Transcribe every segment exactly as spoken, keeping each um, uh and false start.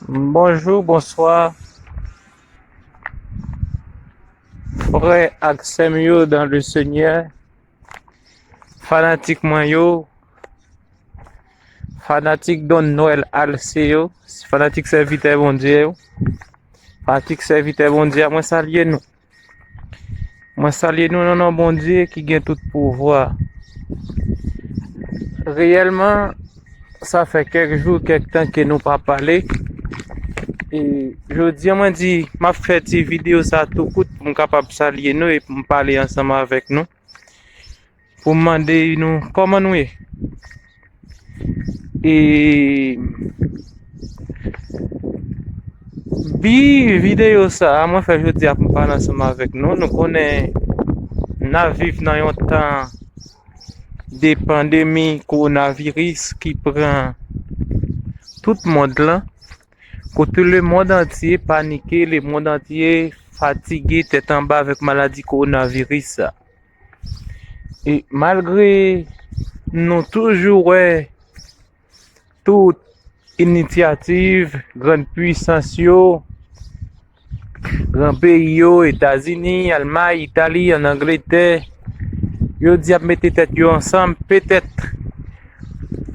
Bonjou, bonswa, frè ak sè m yo dans le Seigneur, fanatik mwen yo, fanatik Don Noël Alcé yo, fanatik sèvitè Bondye yo, fanatik sèvitè Bondye a, mwen salye nou. Mwen salye nou nan non Bondye ki gen tout pouvwa. Reyèlman, sa fè kèk jou, kèk tan ke nou pa pale. E jodi a, mwen di, m ap fè ti videyo sa tou kout pou m kapab salye nou e pou m pale ansanm avèk nou. Pou m mande nou kòman nou ye. E bi videyo sa a, mwen fè jodi a pou m pale ansanm avèk nou. Nou konnen n ap viv nan yon tan de pandemi kowonaviris ki pran tout mond lan, kote le monde entier panike, le monde entier fatige, tèt anba avèk maladi kowonaviris sa. E malgre nou toujou wè tout inisyativ grann pwisans yo, gran peyi yo, Etazini, Almay, Itali, ann Angletè, yo di y ap mete tèt yo ansanm, petèt,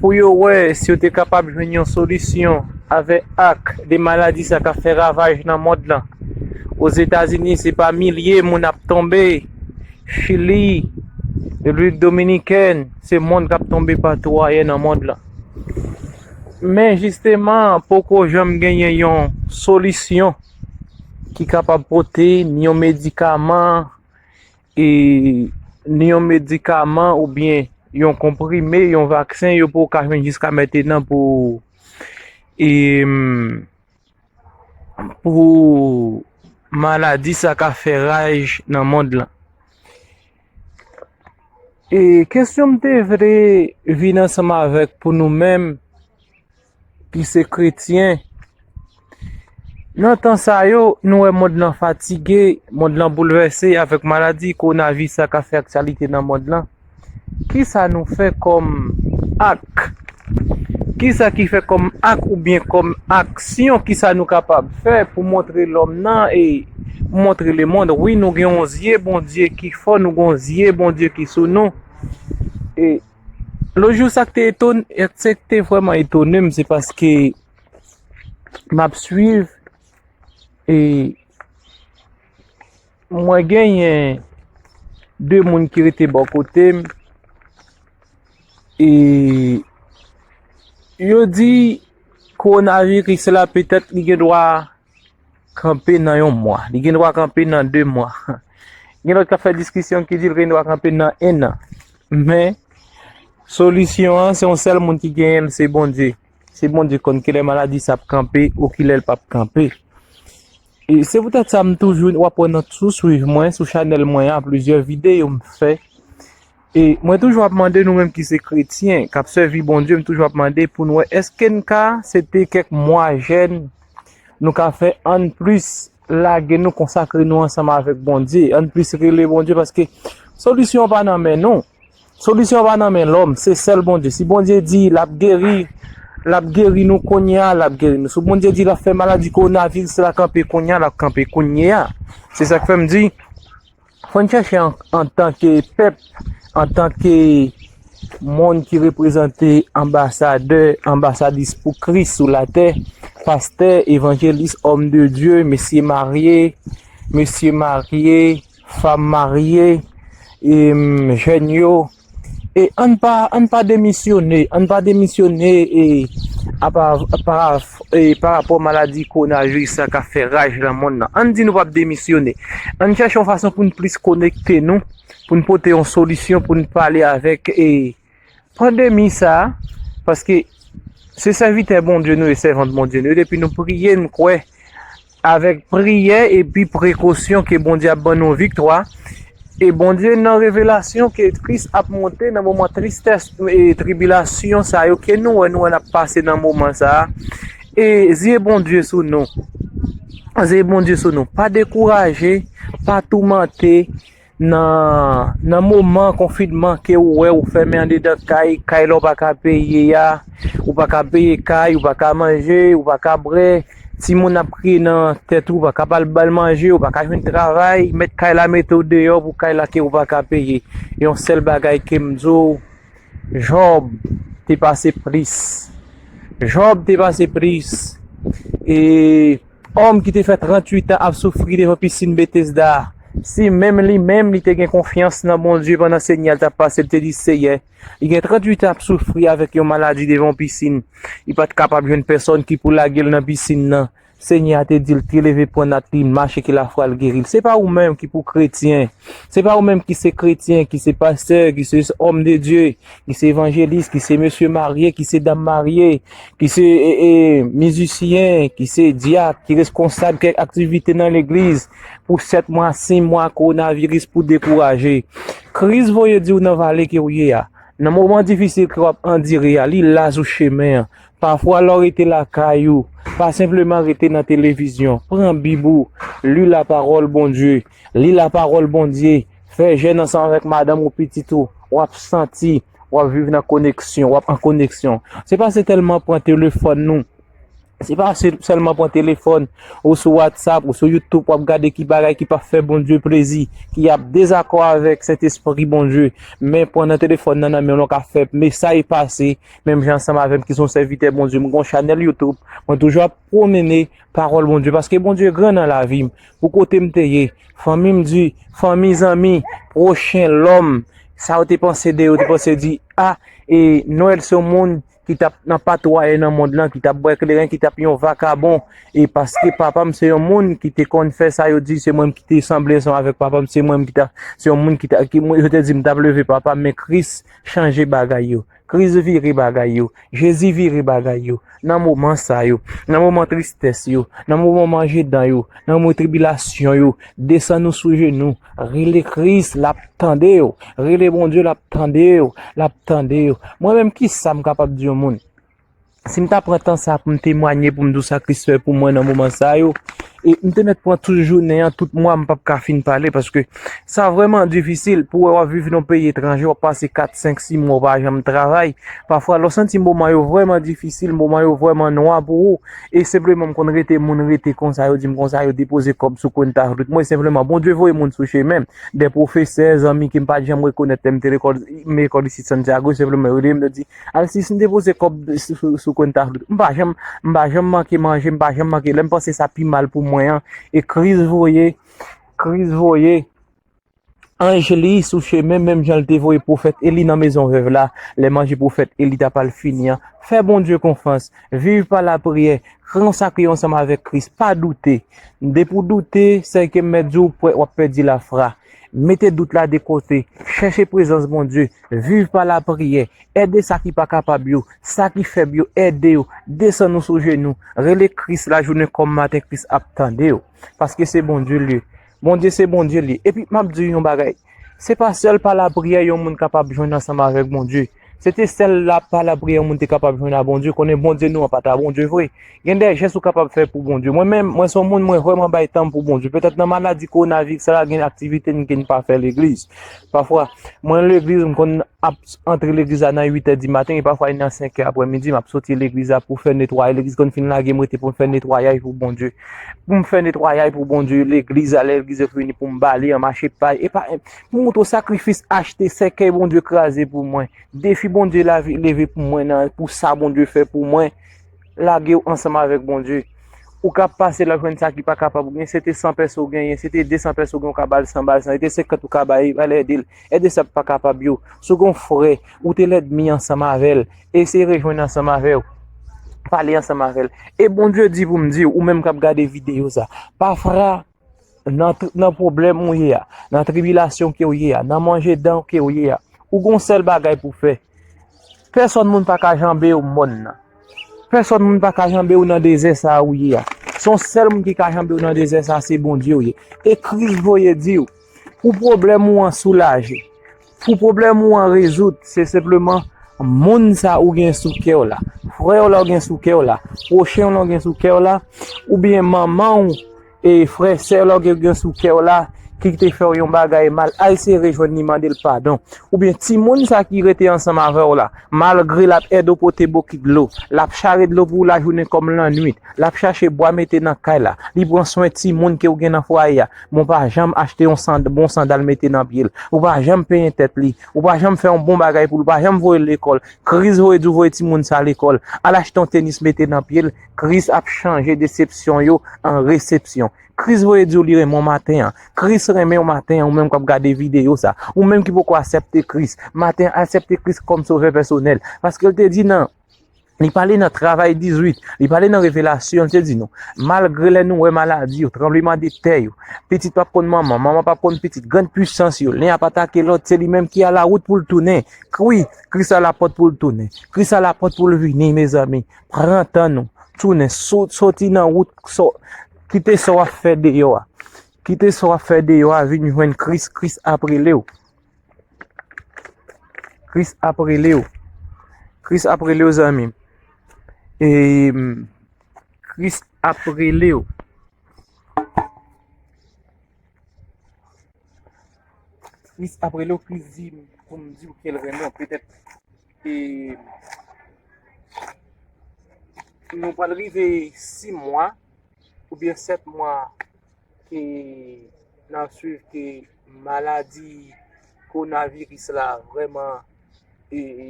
pou yo wè si yo te kapab jwenn yon solisyon avè ak de maladi sa k ap fè ravaj nan mond lan. Ozetazini, se pa milye moun ap tonbe. Chili, Repiblik Dominikèn, se moun k ap tonbe patou ayè nan mond lan. Men jisteman, poko janm genyen yon solisyon ki kapab pote ni yon medikaman, e, ni yon medikaman oubyen yon konprime, yon vaksen, yo poko ka jwenn jiska mentenan pou, e, pou maladi sa ka fè raj nan mond lan. E kesyon m te vle vin ansanm avèk pou nou menm ki se kretyen, nan tan sa yo, nou wè mond lan fatige, mond lan boulvèse avèk maladi kowonaviris sa ka fè aktyalite nan mond lan. Kisa nou fè kòm ak? Kisa ki fè kòm ak oubyen kòm aksyon? Kisa nou kapab fè pou montre lòm nan e pou montre lemonn? Wi, nou gen yon zye Bondye ki fò, nou gen yon zye Bondye ki sou nou. E lòt jou, sa k te etone, sa k te vrèman etone m, se paske m ap swiv e mwen genyen de moun ki rete bò kote m, e yo di kowonaviris la petèt li gen dwa kanpe nan yon mwa, li gen dwa kanpe nan de mwa. Gen lòt k ap fè diskisyon ki di l gen dwa kanpe nan en an. Men, solisyon an, se yon sèl moun ki genyen l, se Bondye. Se Bondye konn kilè maladi sa ap kanpe ou kilè l p ap kanpe. E se poutèt sa m toujou, w ap wè nan, si w swiv mwen sou chanèl mwen an, plizyè videyo m fè. E mwen toujou ap mande nou menm ki se kretyen, k ap sèvi Bondye, m toujou ap mande pou n wè èske n ka, se te kèk mwa jèn, nou ka fè ann plis lage nou, konsakre nou ansanm avèk Bondye, ann plis rele Bondye, paske solisyon an pa nan men nou. Solisyon an pa nan men lòm, se sèl Bondye. Si Bondye di l ap geri, l ap geri nou kounye a, l ap geri nou. Si Bondye di l ap fè maladi kowonaviris la kanpe kounye a, l ap kanpe kounye a. Se sa k fè m di, fò n chèche an, antanke pèp, antanke moun ki reprezante anbasadè, anbasadris pou Kris sou latè, pastè, evanjelis, òm de Dye, mesye marye, mesye marye, fanm marye, e, jèn yo. E ann pa, ann pa demisyone, ann pa demisyone, e, apa, pa, e, pa rapò maladi kowonaviris la k ap fè raj nan mond lan. Ann di nou p ap demisyone. Ann chèche yon fason pou n plis konekte nou, pou n pote yon solisyon, pou n pale avèk, e, pandemi sa, paske se sèvitè Bondye nou ye, sèvant Bondye nou ye. Depi nou priye, n kwè avèk priyè epi prekosyon ke Bondye ap ban nou viktwa. E Bondye nan revelasyon ke Kris ap monte nan moman tristès e tribilasyon sa yo ke nou wè, nou wè n ap pase nan moman sa a. E zye Bondye sou nou. Zye Bondye sou nou. Pa dekouraje, pa toumante, nan, nan moman konfinman ke ou wè ou fèmen andedan kay, kay la ou pa ka peye a, ou pa ka peye kay, ou pa ka manje, ou pa ka bwè, Timoun ap kriye nan tèt ou, pa ka ba l manje, ou pa ka jwenn travay, mèt kay la mete w deyò pou kay la ke ou pa ka peye. Yon sèl bagay ke m di w, Jòb te pase plis. Jòb te pase plis. E òm ki te fè tranntuit an ap soufri devan pisin Betesda, si menm li menm li te gen konfyans nan Bondye pandan Senyè a t ap pase, li te di, Seyè, li gen tranntuit an ap soufri avèk yon maladi devan yon pisin. Li pa t kapab jwenn pèsòn ki pou lage l nan pisin nan. Senyè a te di l, te leve pran nat li, mache ke lafwa l geri l. Se pa ou menm ki pou kretyen. Se pa ou menm ki se kretyen, ki se pastè, ki se òm de Dye, ki se evanjelis, ki se mesye marye, ki se dam marye, ki se e, e, mizisyen, ki se dyak, ki reskonsab kèk aktivite nan legliz pou sèt mwa, sis mwa kowonaviris pou dekouraje. Kriz voye di w nan vale ke w ye a, nan moman difisil ke w ap andire a, li la sou chemen an. Pafwa, lè w rete lakay ou, pa senpleman rete nan televizyon. Pran Bib ou, li lapawòl Bondye. Li lapawòl Bondye. Fè jèn ansanm avèk madanm ou, pitit ou. W ap santi, w ap viv nan koneksyon, w ap an koneksyon. Se pa se tèlman pran telefòn nou. Se pa se, sèlman pran telefòn ou sou WhatsApp ou sou YouTube, w ap gade ki bagay ki p ap fè Bondye plezi, ki ap dezakò avèk Sentespri Bondye. Men pran nan telefòn nan nan men w, w ka fè mesaj pase, menm jan ansanm avè m ki se yon sèvitè Bondye. Mwen gen yon chanèl YouTube, mwen toujou ap pwomene pawòl Bondye, paske Bondye gran nan lavi m. Pou kote m te ye, fanmi m di, fanmi, zanmi, pwochen, lòm, sa yo te panse de yo, te panse di, a, e Noël se yon moun ki t ap nan patwaye nan mond lan, ki t ap bwè kleren, ki t ap yon vakabon. E paske papa m se yon moun ki te konn fè sa yo di, se mwen ki te sanble ansanm avèk papa m, se mwen ki ta, se yon moun ki ta, ki, yo te di m t ap leve papa m, men Kris chanje bagay yo. Kris vire bagay yo. Jezi vire bagay yo. Nan moman sa yo, nan moman tristès yo, nan moman manje dan yo, nan moman tribilasyon yo, desann ou sou jenou, rele Kris, l ap tande w. Rele Bondye, l ap tande w. L ap tande w. Mwen menm, ki sa m kapab di yon moun? Si m ta pran tan sa pou m temwanye, pou m di w sa Kris fè pou mwen nan moman sa yo, e m te mèt pran tout jounen an, tout mwa, m p ap ka fin pale, paske sa vrèman difisil pou wè w ap viv nan peyi etranje, w ap pase kat, senk, sis mwa, w pa janm travay. Pafwa, lè w santi moman yo vrèman difisil, moman yo vrèman nwa pou ou, e senpleman m konn rete moun rete konsa, yo di m konsa, yo depoze kòb sou kwenta rut mwen, senpleman Bondye voye moun sou chemen m, de pwofesè, zanmi ke m pa t janm rekonèt lè m te lekòl, m lekòl isit Santiago, senpleman yo rele m, yo di, Alsis, m depoze kòb sou, sou, sou kwenta rut. M pa janm, m pa janm manke manje, m pa janm manke. Lè m panse sa pi mal pou mwen an, e kriz voye, kriz voye anj li sou chemen, menm jan l te voye pwofèt Eli nan mezon vèv la, lè manje pwofèt Eli t ap al fini an. Fè Bondye konfyans, viv pa lapriyè, konsakre w ansanm avèk Kris, pa doute. Depi w doute, sè ke m mèt di w, w ap pèdi lafwa. Mete dout la de kote, chèche prezans Bondye, viv pa lapriyè, ede sa ki pa kapab yo, sa ki fèb yo, ede yo, desann ou sou jenou, rele Kris lajounen kòm maten, Kris ap tande w, paske se Bondye l ye. Bondye se Bondye l ye. Epi m ap di w yon bagay, se pa sèl pa lapriyè yon moun kapab jwenn ansanm avèk Bondye. Se te sèl la pa lapriyè yon moun te kapab jwenn a Bondye, konnen Bondye nou an pa ta Bondye vre. Gen de jès ou kapab fè pou Bondye. Mwen menm, mwen se yon moun, mwen vrèman bay tan m pou Bondye. Petèt nan maladi kowonaviris sa la, gen aktivite m ke m pa fè legliz. Pafwa, mwen legliz, m konn ap antre legliz la nan uit è dimaten, e pafwa nan senk è aprèmidi, m ap soti legliz la pou fè netwayaj. Legliz konn fin lage m rete pou m fè netwayaj pou Bondye. Pou m fè netwayaj pou Bondye, legliz la, lè legliz yo fini, pou m bale an, mache pay. E pa, pou montre w sakrifis achte sèkèy Bondye kraze pou mwen. Defi Bondye lavi leve pou mwen nan, pou sa Bondye fè pou mwen. Lage w ansanm avèk Bondye. Ou ka pase l ap jwenn sa ki pa kapab, oubyen se te san pèso w genyen, se te de san pèso w genyen, ou ka ba l san, ba l san, se te senkant ou ka ba l, ede l. Ede sa k pa kapab yo. Si w gen yon frè, ou te lènmi ansanm avè l, eseye rejwenn ansanm avè w. Pale ansanm avè l. E Bondye di pou m di w, ou menm k ap gade videyo sa, pafwa, nan, nan pwoblèm ou ye a, nan tribilasyon ke w ye a, nan manje dan ke w ye a, ou gen yon sèl bagay pou w fè. Pèsòn moun pa ka janbe w mòn nan. Pèsòn moun pa ka janbe w nan dezè sa a ou ye a. Se yon sèl moun ki ka janbe w nan dezè sa a, se Bondye w ye. E Kris voye di w, pou pwoblèm ou an soulaje, pou pwoblèm ou an rezoud, se senpleman moun sa ou gen sou kè w la, frè w la ou gen sou kè w la, pwochen w la ou gen sou kè w la, oubyen manman w, e frè, sè w la ou gen, gen sou kè w la, ki te fè w yon bagay mal, al sere jwenn li, mande l padon. Oubyen timoun sa ki rete ansanm avè w la, malgre l ap ède w pote bokit dlo, l ap chare dlo pou ou lajounen kòm lannwit, l ap chache bwa mete nan kay la, li pran swen timoun ke w gen nan fwaye a, men w pa janm achte yon sand-, bon sandal mete nan pye l, ou pa janm penyen tèt li, ou pa janm fè yon bon bagay pou l, ou pa janm voye l lekòl, Kris voye di w voye timoun sa lekòl, al achte yon tenis mete nan pye l, Kris ap chanje desepsyon yo an resepsyon. Kris voye di w li renmen w maten an. Kris renmen w maten an, ou menm k ap gade videyo sa. Ou menm ki poko aksepte Kris, maten an aksepte Kris kòm sovè pèsonèl. Paske l te di nan, li pale nan Travay dizuit, li pale nan Revelasyon, li te di nou, malgre lè nou wè maladi yo, tranblemanntè yo, pitit p ap konn manman, manman p ap konn pitit, grann pisans yo, len ap atake lòt, se li menm ki alawout pou l tounen. Wi, Kris alapòt pou l tounen. Kris alapòt pou l vini, mezanmi. Pran tan nou. Tounen, so-, soti nan wout, so-, kite sa w ap fè deyò a. Kite sa w ap fè deyò a, vin jwenn Kris, Kris ap rele w. Kris ap rele w. Kris ap rele w, zanmi m. E, Kris ap rele w. Kris ap rele w, Kris di m pou m di w ke l renmen w. Petèt, e, nou pral rive sis mwa oubyen sèt mwa ke n ap swiv ke maladi kowonaviris la vrèman e, e,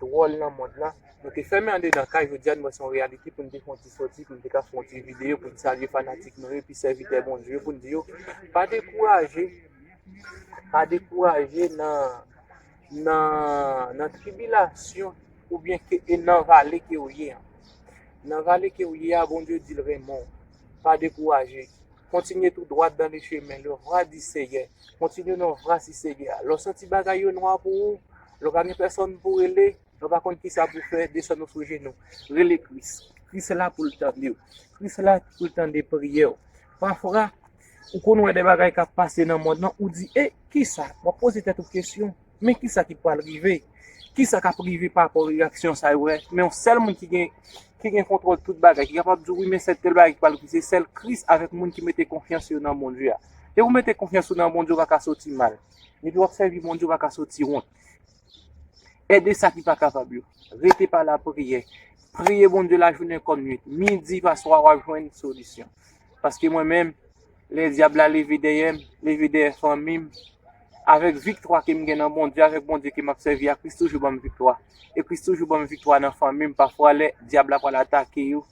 dwòl nan mond lan. Nou te fèmen andedan kay, jodi a nou wè se yon reyalite pou n te fè yon ti sòti, pou n te ka fè yon ti videyo, pou n salye fanatik nou yo, epi sèvitè Bondye yo, pou n di yo, pa dekouraje, pa dekouraje nan, nan, nan tribilasyon oubyen ke, e nan vale ke w ye an. Nan vale ke w ye a, Bondye di l renmen w. Pa dekouraje. Kontinye tou dwat dans le chemin, le voie du Seigneur. Kontinye nan vwa si Seyè a. Lè w santi bagay yo nwa pou ou, lè w pa gen pèsonn pou rele, lè w pa konn kisa pou fè, desann ou sou jenou. Rele Kris. Kris la pou l tande w. Kris la pou l tande priyè w. Pafwa, ou konn wè de bagay k ap pase nan mond lan, ou di, e, kisa? W ap poze tèt ou kesyon. Men kisa ki pral rive? Kisa k ap rive pa rapò reyaksyon sa yo? Men yon sèl moun ki gen, ki gen kontwòl tout bagay, ki kapab di w, wi, men se tèl bagay ki pral rive, se sèl Kris avèk moun ki mete konfyans yo nan Bondye a. Depi w mete konfyans ou nan Bondye, ou pa ka soti mal. Depi w ap sèvi Bondye, ou pa ka soti wont. Ede sa ki pa kapab yo. Rete pa lapriyè. Priye Bondye lajounen kòm nwit. Midi, paswa, w ap jwenn solisyon. Paske mwen menm, lè dyab la leve dèyè m, leve dèyè fanmi m, avèk viktwa ke m gen nan Bondye, avèk Bondye ke m ap sèvi a, Kris toujou ban m viktwa. E Kris toujou ban m viktwa nan fanmi m. Pafwa, lè dyab la pral atake yo,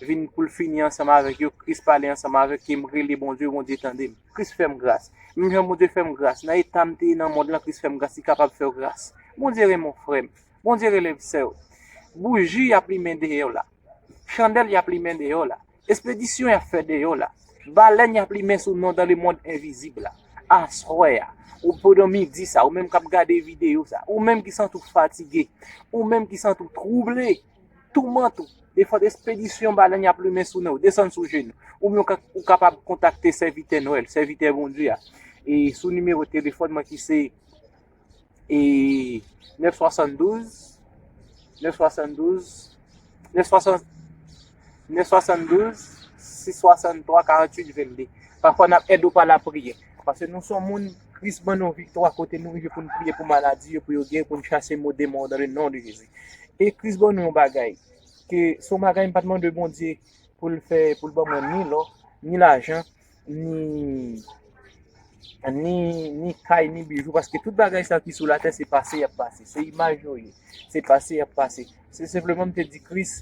vin pou l fini ansanm avèk yo, Kris pale ansanm avèk ke m rele Bondye, Bondye tande m. Kris fè m gras. Menm jan Bondye fè m gras, nan eta m te ye nan mond lan, Kris fè m gras, li kapab fè w gras. Bondye renmen w, frè m. Bondye rele sè w. Bouji y ap limen dèyè w la. Chandèl y ap limen dèyè w la. Espedisyon y ap fè dèyè w la. Balèn y ap limen sou nou dans le monde invisible la. Aswè a, ou pandan midi sa, ou menm k ap gade videyo sa, ou menm ki santi w fatige, ou menm ki santi w twouble, toumante w, defwa espedisyon balèn y ap limen sou nou, desann sou jenou. Oubyen ou ka, ou kapab kontakte sèvitè Nwèl, sèvitè Bondye a, e sou nimewo telefòn mwen ki se e nèf swasanndouz, nèf swasanndouz, nèf swasant, nèf swasanndouz, sis swasanntwa, karanntuit, vennde. Pafwa, n ap ede w pa lapriyè. Paske nou se yon moun, Kris ban nou viktwa kote nou rive pou n priye pou maladi yo, pou yo geri, pou n chase mo demon yo dans le nom de Jésus. E Kris ban nou yon bagay, ke se yon bagay m pa t mande Bondye pou l fè, pou l ban mwen ni lò, ni lajan, ni, ni, ni kay, ni bijou, paske tout bagay sa ki sou latè, se pase y ap pase. Se imaj yo ye. Se pase y ap pase. Se senpleman m te di Kris,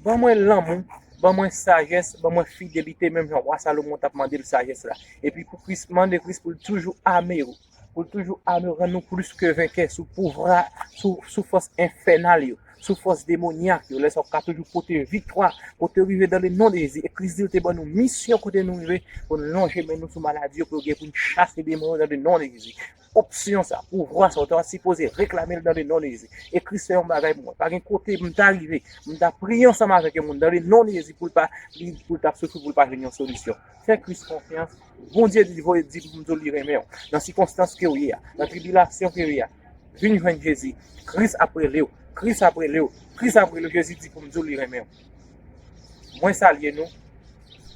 ban mwen lanmou, ban mwen sajès, ban mwen fidelite, menm jan wa Salomon t ap mande l sajès la. Epi pou Kris, mande Kris pou l toujou ame w, pou l toujou ame w, rann nou plis ke venkè sou pouvwa, sou, sou fòs enfènal yo, sou fòs demonyak yo. Lè sa w ka toujou pote viktwa, kote w rive dans le nom de Jésus. E Kris di l te ban nou misyon kote nou rive, pou n lonje men nou sou maladi yo, pou yo gen pou n chase demon yo dans le nom de Jésus. Opsyon sa, pouvwa sa, ou ta sipoze reklame l dans le nom de Jésus. E Kris fè yon bagay pou mwen. Pa gen kote m ta rive, m ta priye ansanm avèk yon moun dans le nom de Jésus pou l pa, li, pou l ta soufri, pou l pa jwenn yon solisyon. Fè Kris konfyans. Bondye di, voye di pou m di w li renmen w. Nan sikonstans ke w ye a, nan tribilasyon ke w ye a, vin jwenn Jezi. Kris ap rele w. Kris ap rele w. Kris ap rele w. Jezi di pou m di w li renmen w. Mwen salye nou.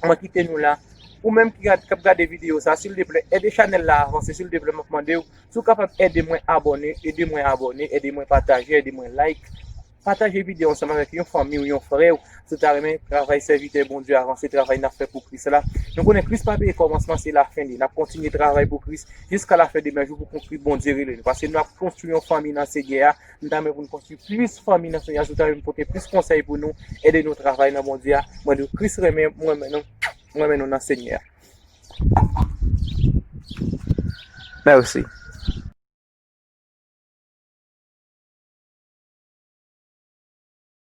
Mwen kite nou la. Ou menm ki gad, k ap gade videyo sa, silvouplè, ede chanèl la avanse, silvouplè, m ap mande w, si w kapab ede mwen abòne, ede mwen abòne, ede mwen pataje, ede mwen like. Pataje videyo ansanm avèk yon fanmi w, yon frè w, si w ta renmen travay sèvitè Bondye avanse, travay n ap fè pou Kris la. Nou konnen Kris pa peye kòmansman, se lafen li. N ap kontinye travay pou Kris jiska lafen de mil jou pou konkri Bondye rele nou. Paske n ap konstwi yon fanmi nan Senyè a. M ta renmen pou n konstwi plis fanmi nan Senyè a. Si w ta renmen pote plis konsèy pou nou, ede nou travay nan Bondye a. Mwen di w, Kris renmen, mwen renmen nou, mwen renmen nou nan Senyè a. Mèsi.